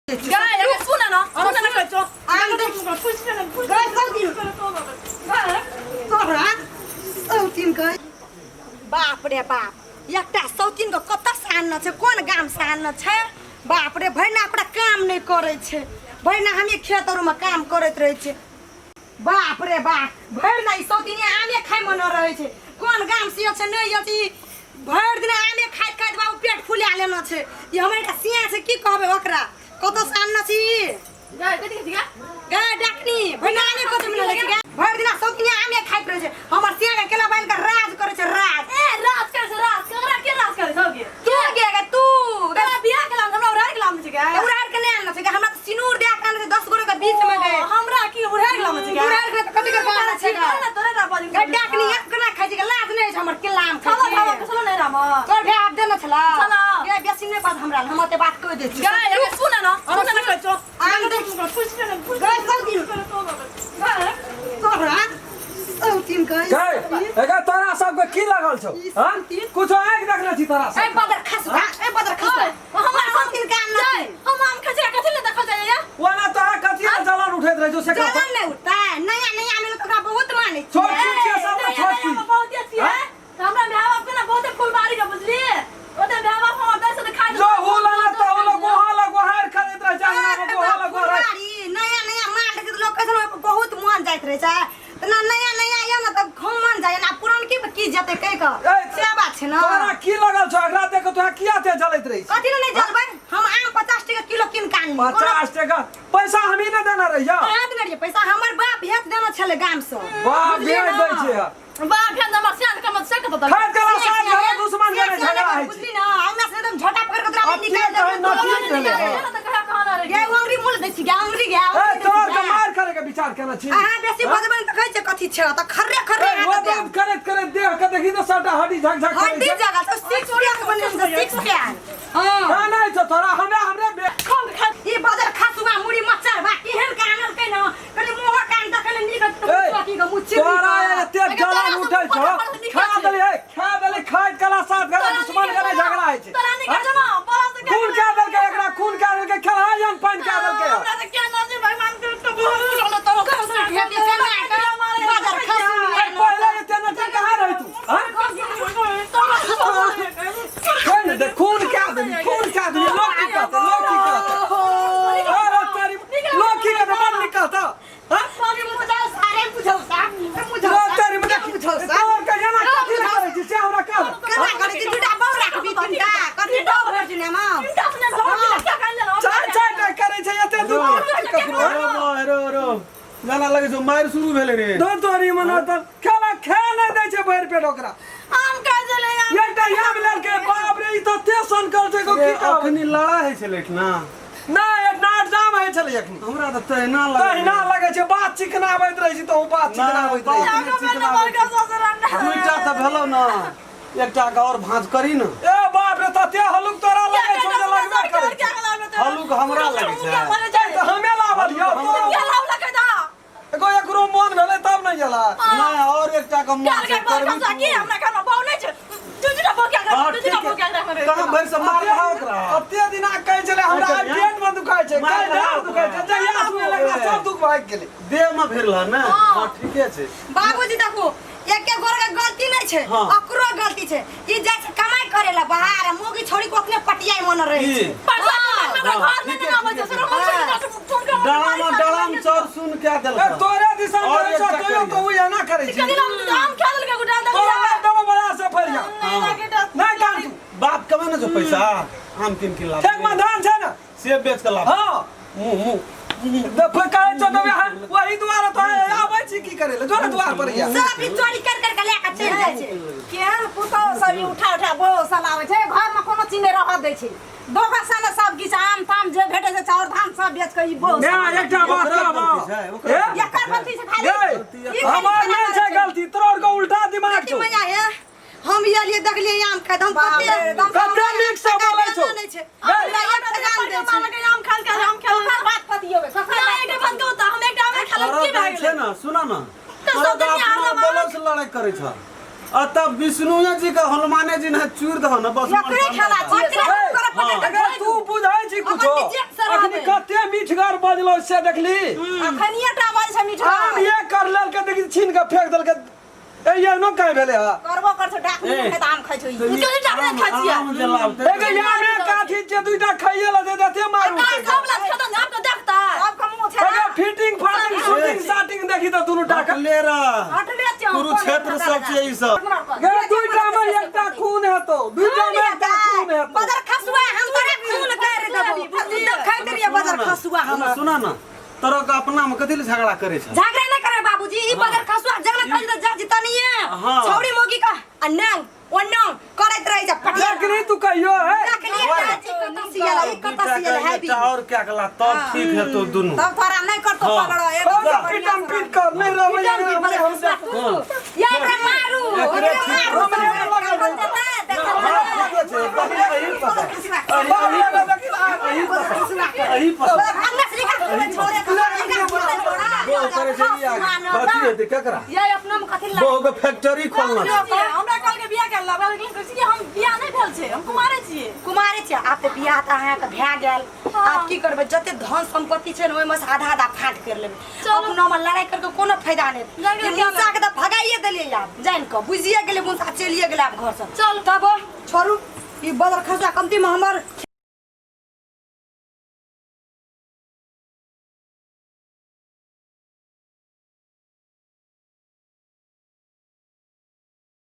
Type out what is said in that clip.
गाय अरे सुन न सुन न कहै छौ आम देख गए सौतीन तोरा सौतीन गए। बाप रे बाप, एकटा सौतीन के कतऽ से आनने छै, कोन गाम से आनने छै? बाप रे, भरि ना ओकरा काम नहि करै छै, भरि ना हमे खेत आरमे काम करैत रहै छै। बाप रे बाप, भरि ना ई सौतीन आमे खाइमे न रहै छै। कोन गाम से छै नहि अछि ई, भरि दिन आमे खाइत खाइत बाबू पेट फुला लेने छै। ई हमर एकटा सिया छै, की कहबै ओकरा, कतऽ से आनने छी ई? गाय कथी कथी गा? गाय डाकनी, भरि दिन आमे कतऽ मिलल छै गाय? भरि दिन सौतीन आमे खाइत रहै छै। हमर सिया के केला बान्हि कऽ राज करै छै, राज। ए राज करै छै, राज ककरा के राज करै छौ गे? तू गे गे तू तोरा बियाह के लाम हमरा उड़ाय के लाम छै गे। उड़ाड़ के नहि आनने छै गे, हमरा तऽ सिनूर दए के आनने छै 10 गोरे के बीच में गे। हमरा की उड़ाय के लाम छै गे? उड़ाड़ के तऽ कथी के आनने छै गे? ना तोरे ना बाजू। गे डाकनी, एक केना खाइ छै गे? लाज नहि छै हमर केला आम खाइ खावा छै। खावा कसलो नहीं राम। तोर भाय आब देने छला? छला। गे बेसी नहि बाज हमरा, हम ओते बात कहि दै छी। गाय अरे सुन न सुन न कहै छौ। आम देख गए सौतीन तोरा सौतीन गए। गए एगा तोरा सबके की लगल छौ? हाँ, कुछो आँखि देखने छी तोरा ए सब? बदर खसुआ, ए बदर खसुआ, हमर सौतीन के आनने जाय छी। हम आम खाइ छै कथी ले देखल जाय या? ओना तोरा कथी ले जलन उठैत रहै छौ से कह। जलन नहि उठतै? नया नया आम एलै तऽ ओकरा बहुत मानै छोट छियै। चीज छियै सब, छोट चीज। बहुत अच्छी है हमरा माय बाप के ना बहुत फुलबारी के बुझलिए, ओते माय बाप हमर दस से खाइ। जो हुला ना तो हुला गोहा ला गोहार खरीद रहे छै, अंगना में गोहा ला गोहार। फुलबारी नया नया माल देखै तऽ लोक कैसन ओहि पर बहुत मन जाइत रहै छै। तऽ ना नया नया यऽ ने तऽ खूब मन जाइए ना, पुरनकी पर की जेतै कहि कऽ। ए, से बात छै ने। तोरा की लगल छौ? एकरा देख के तोरा किया ते जलैत रहै छी? कथी लए नहि जलबै? हम आम 50 टका किलो कीन कऽ आनली। 50 टका पैसा हमही ने देने रहियै। कहाँ देने रहियै पैसा? हमर बाप भेज देने छलै गामसँ। बाप बुझलियै भेज ने? दै छै। बाप भेज हमर सियान कमत से कत खाइत कला सात घरे दुश्मन के झगड़ा होइ छै। बुझली ना, अंगना से एकदम झोटा पकड़ के तोरा अब निकाल की कहै, देबै। न ठीक भेलै। त कहा कहा रे गे अंगरी मुल दै छी गे, अंगरी गे। ए तोर के मार करे के विचार केने छी? अहाँ बेसी बजबै तऽ कहै छै कथी छै तऽ खर्रे खर्रे ए, हाथ वो देब। करैत करैत देह के देखी तऽ सबटा हड्डी झक झक करै हड्डी छै। जगह तऽ सिक्स पैक बनेने छै, सिक्स पैक। हँ। ना नहि छौ तोरा हमे हमरे बे ई बदर खसुआ मुड़ी मच्छर बा केहन के आनलकै न, कनि मुँह कान देखै ले नीक ए, की के मुँह चिरली तोरा कऽ। एते जलन उठै छौ, खा देली हे, खा देली। खाइत कला सात घरे दुश्मन के झगड़ा होइ छै। तोरा निकल जमा बड़ा से। खून कए देलकै एकरा, खून कए देलकै, खेलहाइन पानि कए देलकै। हमरा त क्या ना जे भगवान के तो बहुत तोरो हेती केना के बदर खसुआ। ए, पहिले एते नचन कहाँ रहै तू? हाँ? खून दे, खून कए देली, खून कए देली। लोक की कहतै? लोक की कहतै? अरे तारी, लोक की कहतै? बड़ नीक कहतौ, हाँ? लोक तारी में देख, तोर के एना कथी लए करै छी से हमरा कह। केना करै छी? दूटा बौ राखबी, तीनटा कथी बौ भरि छी ने? चार चार टा करै छै, एते दुख छै ककरो? रो रो रो गाना लगै छौ, मारि शुरू भेलै रे। दो तोरी मना तऽ खेला खा नहि दै छै भरि पेट ओकरा। एकटा आम लेलकै, बाप रे, ई तऽ ते सनकल छै की कहब। अखनी लड़ाइ होइ छलै ना? नहि, नाट जाम होइ छलै अखनी। हमरा तऽ तहिना लगै, तहिना लगै छै। बात चिकनाबैत रहै छी तऽ ओ बात चिकनाबैत रहै छै। दुइटा तऽ भेलौ ने, एकटा के और भाँज करी ने। ए बाप रे, तते हलुक तोरा लगै छौ जे लगबे करै छै। हलुक हमरा लगै छै? तऽ हमे लाबल यौ तोरा एगो, एकरो मोन भेलै तब ने गेला। नहि, और एकटा के मोन छै, करबी तू। हाँ, ठीक है। कहाँ भरि से मार खाओ ओकरा। अते दिना कहै छलै हमरा आइ पेट मे दुखाइ छै, मार काल्हि खाओ डाँड़ दुखाइ छै, जहिया सुनै लगला सब दुख भागि गेलै। देह में भिड़ल है ने? हाँ, ठीके छै। बाबूजी देखू, एके गोर के गलती नहीं छै। हाँ। ओकरो गलती छै। ई जाइ छै कमाई करे ला बाहर, मोगी छोड़ी को अपने पटियाई मन रहे की? छै। डराम डराम चर सुन के ए देलक। तोरे दिसन और करै छौ एकटा तैयो करियै। तऽ ओ एना करै छै। तोरा लाभ देबो बड़ा से फैल जा नहि कान तू। बाप कमे ने छौ पैसा, आम कीन कीन लाब। खेत में धान छै ने? सेब बेच के लाब। हाँ। मुँह मुँह तऽ कहै छौ तऽ वएह वही दुआरे तो आबै छी की करै लए, जो ने दुआर पर या। सब ई चोरी कर कर के ले के चलि जाइ छै। केहन पुतहु सब ई उठा उठा बोझ सब आबै छै घरमे, कोनो चीज नहि रहऽ दै छै। दोकान से सब किछु आम ताम जे भेटै छै, चाउर धान सब बेच के ई बोझ ने सब आबै एकटा बात ओकरा कहबौ। गलती छै, ओकरा ए? छै। एकर गलती छै खाली। गै, ई खाली हमर केना नहि करै छै गलती, तोरा आरके उल्टा दिमाग देखी छौ। मैया हे, हम ई एलियै देखलियै आम खाइत, हम बाप कते रे, एकदम कते नीक से बोलै छौ। नहि छै हमरा, एक टका नहि दै छै। ककर बात पतियेबै, ककर बात? तोरा दै छै ने, सुन ने, तोरा तऽ अपना बोलल से लड़ाइ करै छ, आ तब विष्णुए जी के हनुमाने जी ने चूर दह ने बस। एकरे खेला छियै सब। ए, ओकरा पकड़ के अगर तू बुझै छी कुछो अपन निजेक से रहबै। अखनी कते बजलो से देखली। अखनिये टा बजै छै मीठ। आम ये कर लेलकै, देखी छीन के फेंक देलकै। ए ये नो काहे भेलै हा? करबो कर छौ, डाक नहि खाइ तऽ आम खाइ छौ ई। कथी डाक नहि खाइ छियै? आम जे लाबतै। एगे यामे काठी छै, दुईटा खाइए ला दे देते मारू। काल सब ला खेतन आपके देखता। सबके मुँह छै। एगे फिटिंग फाटिंग शूटिंग साटिंग देखी तऽ दुनू टा के। ले रह। हटले छै। कुरुक्षेत्र सब छै ई सब। गे दुईटा में एकटा खून हेतौ, दुईटा में एकटा खून हेतौ। बदर खसुआ हम तोरा खून कर देबो, तू देखैत रहिए बदर खसुआ हम। सुना ना, तोरा के अपना में कथी ले झगड़ा करे छै? झगड़ा नहीं करे बाबूजी, ई बदर खसुआ झगड़ा कर दे जा जितनिए। हाँ। छौड़ी मोगी का आ नंग ओ नंग करैत रही जा पटिया। देखनी तू कहियो है। रख लिए दाजी कत सियल ई कत सियल है एकटा और क्या कला तब ठीक हेतौ दुनू। तब तोरा नहि करतौ पकड़ो। और पिटम पीट कर नहीं रहबै हमरे हम देख। या एकरा मारू, एकरे एकरा ठीक मारू। हाँ, ठीके छै, पहिले एही पसंद। एही पसंद। बहु करे छै ई आगे। कथी हेतै केकरा? ये अपना में कथी बहु के फैक्ट्री खोलना छै। हमरा कल के बियाह कर लब, लेकिन कहै छी कि हम बियाह नहि भेल छै, हम कुमारे छियै। कुमारे छियै। आब तऽ बियाह तऽ अहाँके भए गेल, आब की करबै? जते धन संपत्ति छै ने ओहिमे से आधा आधा फाँट कर लेबै। अपना में लड़ाई करके कोनो फायदा नहि। ई मुंसा के तऽ भगाइए देलियै, आब जानि कऽ बुझिए गेलै, मुंसा चलिए गेलै आब घरसँ। चल। तब छोड़ू ई बदर खसुआ कमती में हमर।